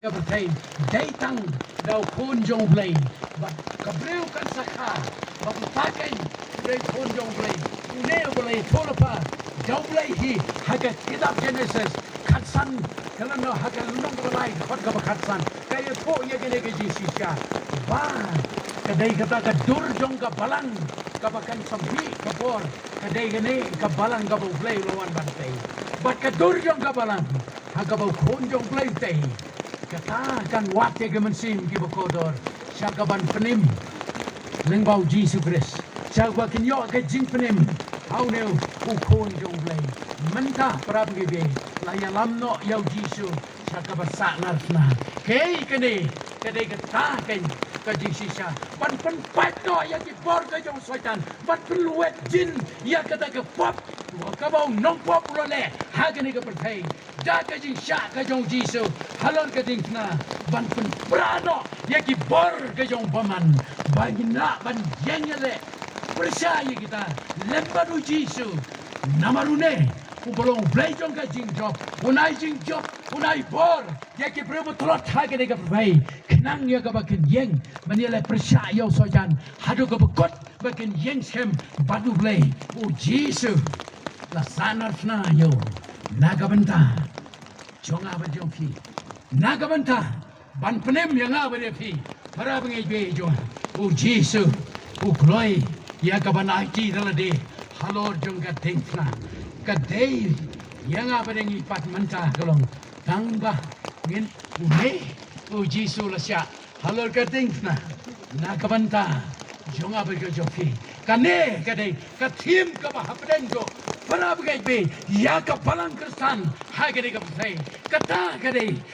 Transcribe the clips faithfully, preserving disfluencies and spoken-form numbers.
ka pyrthei dei tang da u Khun jong U Blei. Bad ka briew kan sa kha ba uta keiñ u dei u Khun jong U Blei. Une uba la ïathuhlypa da U Blei hi ha ka kitab Genesis khatsan, ka lynnong, ha ka lynnong kaba lai, dkhot kaba khatsan, ka ïathuh ïa kane ka jingshisha ba ka dei kata ka dur jong ka balang kaba kan sa mih ka por, ka dei kane ka balang kaba U Blei u la wan ban tei. Bad ka dur jong ka balang ha kaba u Khun jong U Blei u tei, kata kan wad ïa ki mynsiem kiba kordor sha kaban pynim lyngba U Jisu Khrist, sha kaba kin ïoh ka jingpynim ha une u Khun jong U Blei. Mynta para bangeit, la ïalam noh ïa U Jisu sha kaba sah nar phna. Kaei kane? Ka dei kata keiñ ka jingshisha ban pynpait noh ïa ki bor ka jong u Soitan, ban pynlwet jin ïa kata ka pop kaba u nongpop u la leh ha kane ka pyrthei da ka jingshah ka jong U Jisu halor ka diengphna, ban pynpra noh ïa ki bor ka jong u bymman ba ngin lah ban ïeng ïaleh pyrshah ïa kita lem bad U Jisu. Namar une uba long U Blei jong ka jingjop, un ai jingjop, un ai bor ïa ki briew ba tlot ha kane ka pyrthei, khnang ïa kaba kin ïeng ban ïaleh pyrshah ïa u Soitan haduh kaba kut ba kin ïeng skhem bad U Blei. U Jisu la sah nar phna ïa u na ka bynta jong nga bad jong phi, na ka bynta ban pynim ïa nga bad ïa phi. Para bangeit jong nga, U Jisu u kloi ïa kaban aiti da lade halor jong ka diengphna. Ka dei ïa nga bad ïa ngi pat mynta ka long tang ba ngin, une U Jisu la shah halor ka diengphna na ka bynta jong nga bad ka jong phi. Kane ka dei ka thim kaba hapdeng jong para bangeit ïa ka balang Khristan ha kane ka pyrthei. Kata ka dei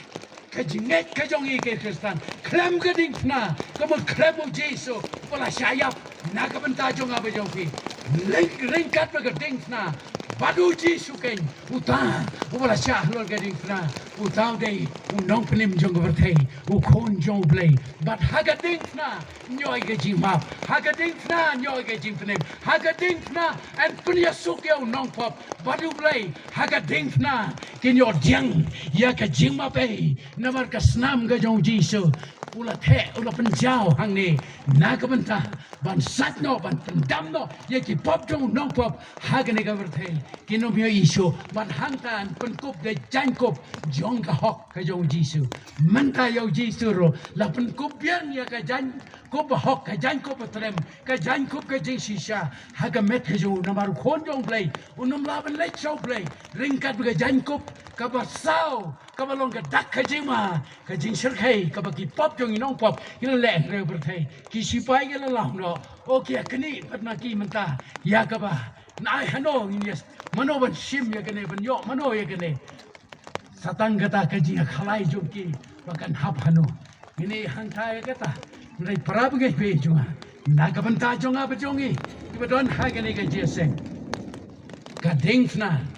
ka jingngeit ka jong ngi ki Khristan, khlem ka diengphna, ka mut khlem U Jisu uba la shah ïap na ka bynta jong nga bad jong phi. Ryngkat bad ka diengphna bad U Jisu keiñ, uta uba la shah halor ka diengphna, uta u dei u nongpynim jong ka pyrthei, u Khun jong U Blei. Bad ha ka diengphna ïoh ïa ka jingmap, ha ka diengphna ïoh ïa ka jingpynim, ha ka diengphna yn pynïasuk ïa u nongpop bad U Blei, ha ka diengphna kin ïoh pdiang ïa ka jingmap ei. Namar ka snam ka jong U Jisu u la theh, u la pynjaw hangne na ka bynta ban sait noh, ban pyndam noh ïa ki pop jong u nongpop ha kane ka pyrthei. Kin ym ïoh issue, bad hangta yn pynkup da jaiñkup jong ka hok ka jong U Jisu. Mynta ïa U Jisu ruh la pynkup biang ïa ka jaiñkup ba hok, ka jaiñkup ba trem, ka jaiñkup ka jingshisha ha ka met ka jong u. Namar u Khun jong U Blei un ym lah ban leit sha U Blei ryngkat bad ka jaiñkup kaba saw, kaba long ka dak ka jingma, ka jingshyrkhei kaba ki pop jong ngi nongpop ki la leh ha ka pyrthei. Ki sipai ki la lam noh, o ki ïa knieh pat ma ki mynta ïa kaba nai hano ngin ïa, mano ban shim ïa kane, ban ïoh mano ïa kane. Sa tang kata ka jingïakhalai jong ki ba kan hap hano. Ngin ïa hangta ïa kata. Hynrei para bangeit jong nga, na ka bynta jong nga bad jong ngi kiba don ha kane ka jingïaseng, ka diengphna